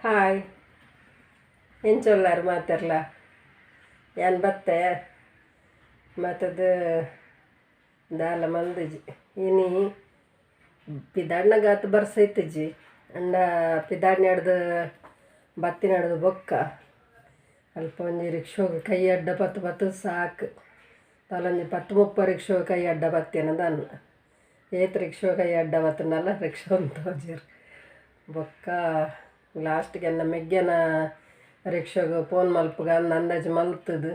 Hi, ಎಂಚೊಲ್ಲಾರು ಮಾತೆರ್ಲ? ಯಾನ್ ಬತ್ತೆ ಮತ್ತದು ದಾಲ ಮಲ್ದಿಜಿ. ಇನಿ ಪಿದಾಡ್ನಗಾತ್ ಬರ್ಸ ಇತ್ತಿಜಿ, ಅಂಡ ಪಿದಾಡ್ನಡ್ದು ಬತ್ತಿನಡ್ದು ಬೊಕ್ಕ ಅಲ್ಪ ಒಂಜಿ ರಿಕ್ಷೋಗ್ ಕೈ ಅಡ್ಡ ಪತ್ತು ಪತ್ತು ಸಾಕು. ತಲೊಂಜಿ ಪತ್ತು ಮುಪ್ಪ ರಿಕ್ಷೋ ಕೈ ಅಡ್ಡ ಪತ್ತೇನ ದಾನ್ನ, ಏತ್ ರಿಕ್ಷೋ ಕೈ ಅಡ್ಡ ಬತ್ತುಂಡಲ ರಿಕ್ಷಾ ಉಂತಾವುಜೆರ್. ಬೊಕ್ಕ ಲಾಸ್ಟ್ಗೆ ಎನ್ನ ಮೆಗ್ಯನ ರಿಕ್ಷಾಗ್ ಫೋನ್ ಮಲ್ಪುಗ ಅಂದ್ ಅಂದಾಜು ಮಲ್ತುದು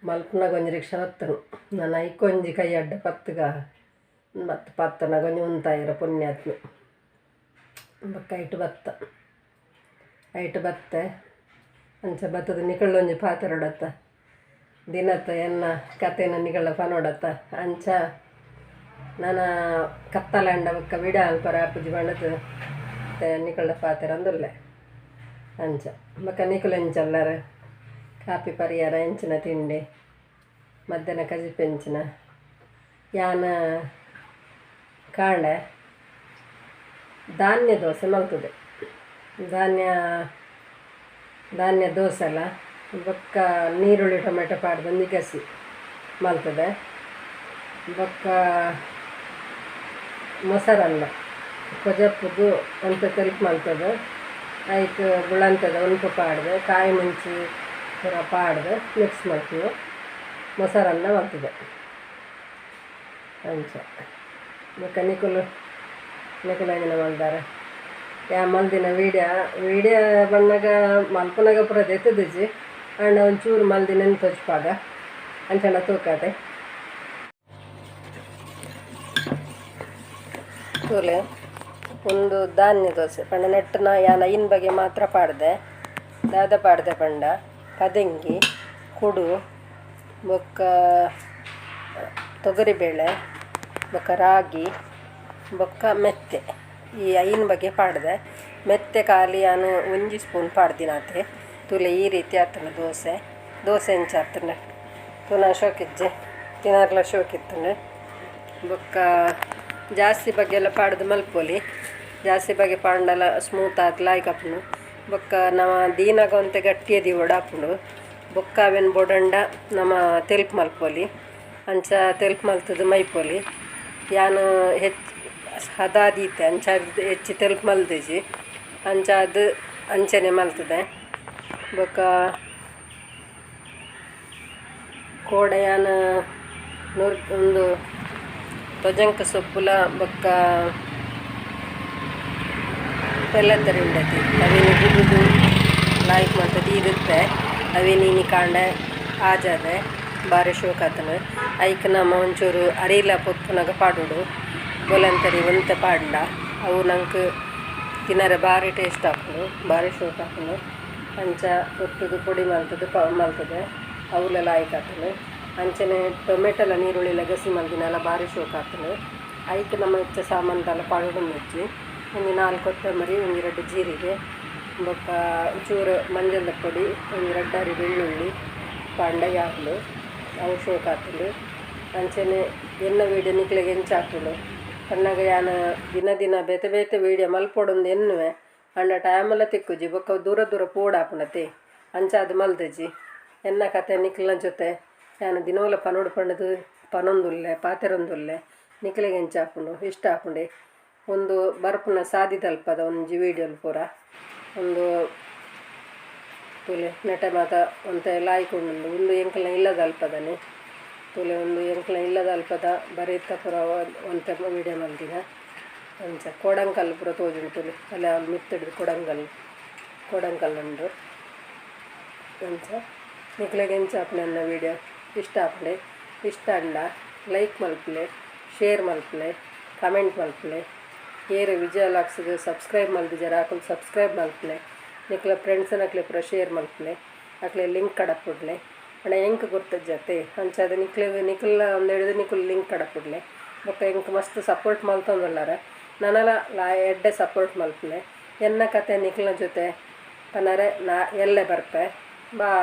ಮಲ್ಪುನಾಗ ಒಂಜಿ ರಿಕ್ಷಾ ಬತ್ತನು. ನನ ಐಕೊಂಜಿ ಕೈ ಅಡ್ಡ ಪತ್ತುಗ ಬತ್ತು ಪತ್ತನಾಗ ಒಂಜಿ ಉಂತಾಯೆರ್ ಪುಣ್ಯಾತ್ಮೆ. ಬೊಕ್ಕ ಐಟ್ ಬತ್ತ, ಐಟ್ ಬತ್ತೆ. ಅಂಚ ಬತ್ತದ ನಿಕುಳೊಂಜಿ ಪಾತೆರೊಡತ್ತ, ದಿನತ ಎನ್ನ ಕತೆನ ನಿಕಳ ಪನೊಡತ್ತ. ಅಂಚ ನನ ಕತ್ತಲಂಡ ಬೊಕ್ಕ ವಿಡ ಅಲ್ಪರ ಆಪುಜಿ ಪಂಡುದು ನಿಕಳ ಪಾತೆರೊಂದುಲ್ಲೆ. ಅಂಚ ಬೊಕ್ಕ ನಿಕುಲು ಎಂಚೊಲ್ಲರ್? ಕಾಪಿ ಪರಿಯರ ಎಂಚಿನ ತಿಂಡಿ? ಮಧ್ಯಾಹ್ನ ಕಜಿಪು ಎಂಚಿನ? ಯಾನ್ ಕಾಂಡೆ ಧಾನ್ಯ ದೋಸೆ ಮಲ್ತದೆ. ಧಾನ್ಯ ಧಾನ್ಯ ದೋಸೆಲ ಬೊಕ್ಕ ನೀರುಳ್ಳಿ ಟೊಮೆಟೊ ಪಾಡ್ದು ಒಂಜಿ ಗಸಿ ಮಲ್ತದೆ. ಬೊಕ್ಕ ಮೊಸರನ್ನ ಕೊಜಪುಗು ಒಂತೆ ತೆಲ್ಪು ಮಲ್ತದೆ. ಐಕ್ ಬುಳಂತೆದ ಉನ್ಪು ಪಾಡ್ದು ಕಾಯಿ ಮುಂಚಿ ಪೂರ ಪಾಡ್ದು ಮಿಕ್ಸ್ ಮಲ್ಪುನು ಮೊಸರನ್ನ ಮಲ್ತದೆ. ಅಂಚ ಬೊಕ್ಕ ನಿಕುಲು ನಿಕುಲು ಎಂಚಿನ ಮಲ್ದಾರ? ಯಾನ್ ಮಲ್ದಿನ ವೀಡ್ಯೋ ವೀಡ್ಯೋ ಬನ್ನಗ ಮಲ್ಪುನಗ ಪೂರ ದೆತ್ತುದಿಜಿ, ಆಂಡ ಒಂಚೂರು ಮಲ್ದಿನ ತೋಜ್ಪಾಗ ಅಂಚನ ತೂಕತೆ. ತೂಲೆ ಒಂದು ಧಾನ್ಯ ದೋಸೆ ಪಂಡ ನೆಟ್ಟುನ ಯಾನ್ ಐನ್ ಬಗೆ ಮಾತ್ರ ಪಾಡ್ದೆ. ದಾದ ಪಾಡ್ದೆ ಪಂಡ ಪದೆಂಗಿ, ಕುಡು, ಬೊಕ್ಕ ತೊಗರಿಬೇಳೆ, ಬೊಕ್ಕ ರಾಗಿ, ಬೊಕ್ಕ ಮೆತ್ತೆ. ಈ ಐನ್ ಬಗೆ ಪಾಡ್ದೆ. ಮೆತ್ತೆ ಖಾಲಿ ಯಾನ್ ಒಂಜಿ ಸ್ಪೂನ್ ಪಾಡ್ದಿನಾತೆ. ತೂಲೆ ಈ ರೀತಿ ಆತುಂಡು ದೋಸೆ. ದೋಸೆ ಎಂಚ ಆತುಂಡು ತೂನ ಶೋಕಿಜ್ಜೆ, ತಿನರ್ಲ ಶೋಕಿತ್ತುಂಡು. ಬೊಕ್ಕ ಜಾಸ್ತಿ ಬಗೆಲ್ಲ ಪಾಡ್ದು ಮಲ್ಪೊಲಿ, ಜಾಸ್ತಿ ಬಗೆ ಪಾಂಡಲ ಸ್ಮೂತ್ ಆದ್ ಲಾಯ್ಕ್ ಆಪುಂಡು. ಬೊಕ್ಕ ನಮ ದೀನಗ ಒಂತೆ ಗಟ್ಟಿಯ ದೀವೊಡು ಆಪುಂಡು. ಬೊಕ್ಕ ಅವೆನ್ ಬೋಡಂಡ ನಮ ತೆಲ್ಪು ಮಲ್ಪೊಲಿ, ಅಂಚ ತೆಲ್ಪು ಮಲ್ತುದು ಮೈಪೊಲಿ. ಯಾನ್ ಹೆಚ್ಚು ಹದ ದೀತೆ, ಅಂಚಾದ್ ಹೆಚ್ಚು ತೆಲ್ಪು ಮಲ್ದಿಜಿ, ಅಂಚಾದ್ ಅಂಚನೆ ಮಲ್ತುದೆ. ಬೊಕ್ಕ ಕೋಡೆ ಯಾನ್ ಉಂದು ತೊಜಂಕ್ ಸೊಪ್ಪುಲ ಬೊಕ್ಕ ಪೆಲತ್ತರಿ ಉಂಡತಿ ಅವೆನ್ ಗುದ್ದುದು ಲಾಯ್ಕ್ ಮಲ್ತ್ ದೀದಿತ್ತೆ. ಅವೆನ್ ಇನಿ ಕಾಂಡೆ ಆಜಾದೆ ಬಾರಿ ಶೋಕಾತುಂಡು. ಐಕ್ ನಮ ಒಂಚೂರು ಅರಿಲ ಪೊತ್ತುನಗ ಪಾಡೊಡು, ಬೊಲಂತರಿ ಒಂತೆ ಪಾಡ್ಂಡ ಅವು ನಂಕ್ ತಿನರೆ ಬಾರಿ ಟೇಸ್ಟ್ ಆಪುಂಡು, ಬಾರಿ ಶೋಕ್ ಆಪುಂಡು. ಅಂಚ ಪೊತ್ತುದು ಪೊಡಿ ಮಲ್ತುದು ಮಲ್ತುದೆ ಅವುಲ ಲಾಯ್ಕ್ ಆತುಂಡು. ಅಂಚನೆ ಟೊಮೆಟೊಲ ನೀರುಳ್ಳಿಲ ಗಸಿ ಮಲ್ದಿನಲ ಬಾರಿ ಶೋಕ್ ಆತುಂಡು. ಐಕ್ ನಮ ಹೆಚ್ಚ ಸಾಮಾನು ದಾಲ ಪಾಡೊಡೊಂದಿಜ್ಜಿ. ಒಂಜಿ 4 ಕೊತ್ತಂಬರಿ, ಒಂಜಿ 2 ಜೀರಿಗೆ, ಬೊಕ್ಕ ಚೂರು ಮಂಜಲ್ದ ಪೊಡಿ, ಒಂಜಿ 2 ಅರಿ ಬೆಳ್ಳುಳ್ಳಿ ಪಾಂಡ ಯಾಪುಂಡು, ಅವು ಶೋಕ್ ಆತುಂಡು. ಅಂಚನೆ ಎನ್ನ ವೀಡಿಯೋ ನಿಕ್ಲೆಗ್ ಎಂಚ ಆಪುಂಡು ಪನ್ನಗ ಯಾನ್ ದಿನ ದಿನ ಬೇತೆ ಬೇತೆ ವೀಡಿಯೋ ಮಲ್ಪೊಡೊಂದು ಎನ್ನುವೆ, ಆಂಡ ಟೈಮೆಲ್ಲ ತಿಕ್ಕುಜಿ. ಬೊಕ್ಕ ದೂರ ದೂರ ಪೋಡಾಪುಂಡತೆ, ಅಂಚಾದ್ ಮಲ್ದಿಜಿ. ಎನ್ನ ಕತೆ ನಿಕ್ಲೆನ ಜೊತೆ ಯಾನ್ ದಿನೋಲ ಪನೊಡು ಪಂಡುದು ಪನೊಂದುಲ್ಲೆ, ಪಾತೆರೊಂದುಲ್ಲೆ. ನಿಕ್ಲೆಗ್ ಎಂಚ ಆಪುಂಡು ಇಷ್ಟ ಆಪುಂಡೆ ಒಂದು ಬರ್ಪುನ ಸಾದಿದಲ್ಪದ ಒಂಜಿ ವೀಡಿಯೋಲು ಪೂರ ಒಂದು ತೂಲೆ ನೆಟೆ ಮಾತ ಒಂತೆ ಲಾಯ್ಕ್ ಉಂಡು. ಉಂದು ಎಂಕಲ್ನ ಇಲ್ಲದಲ್ಪದನೆ ತೂಲೆ, ಒಂದು ಎಂಕಲ್ನ ಇಲ್ಲದಲ್ಪದ ಬರೀತ ಪೂರ ಒಂತೆ ವೀಡಿಯೋ ಮಲ್ದಿನ. ಅಂಚ ಕೊಡಂಕಲ್ಲು ಪೂರ ತೋಜುಂಡು ತೂಲೆ, ಅಲ್ಲ ಮಿತ್ತುಡು ಕೊಡಂಕಲ್ಲು ಕೊಡಂಕಲ್ಲು ಉಂಡು. ಅಂಚ ನಿಕ್ಲೆಗ್ ಎಂಚ ಆಪುಂಡು ಎನ್ನ ವೀಡಿಯೋ ಇಷ್ಟ ಆಪುಂಡೆ? ಇಷ್ಟ ಆಂಡ ಲೈಕ್ ಮಲ್ಪುಲೆ, ಶೇರ್ ಮಲ್ಪುಲೆ, ಕಮೆಂಟ್ ಮಲ್ಪುಲೆ. ಏರ್ ವಿಜಯ ವ್ಲಾಗ್ಸ್ಗ್ ಸಬ್ಸ್ಕ್ರೈಬ್ ಮಲ್ದಿಜರ ಅಕುಲು ಸಬ್ಸ್ಕ್ರೈಬ್ ಮಲ್ಪುಲೆ. ನಿಕ್ಲೆ ಫ್ರೆಂಡ್ಸ್ನಕ್ಲೆ ಪೂರ ಶೇರ್ ಮಲ್ಪುಲೆ, ಅಕ್ಲೆ ಲಿಂಕ್ ಕಡಪುಡ್ಲೆ. ಪಂಡ ಎಂಕ್ ಗುರ್ತಜ್ಜತೆ, ಅಂಚಾದ್ ನಿಕ್ಲೆಗ್ ನಿಕುಲ್ಲ ಒಂದೆಡ್ದು ನಿಕುಲು ಲಿಂಕ್ ಕಡಪುಡ್ಲೆ. ಬೊಕ್ಕ ಎಂಕ್ ಮಸ್ತ್ ಸಪೋರ್ಟ್ ಮಲ್ತೊಂದುಲ್ಲರ, ನನಲ ಲಾ ಎಡ್ಡೆ ಸಪೋರ್ಟ್ ಮಲ್ಪುಲೆ. ಎನ್ನ ಕತೆ ನಿಕ್ಲೆನ ಜೊತೆ ಪನರೆ ನಾ ಎಲ್ಲೆ ಬರ್ಪೆ. ಬಾಯ್.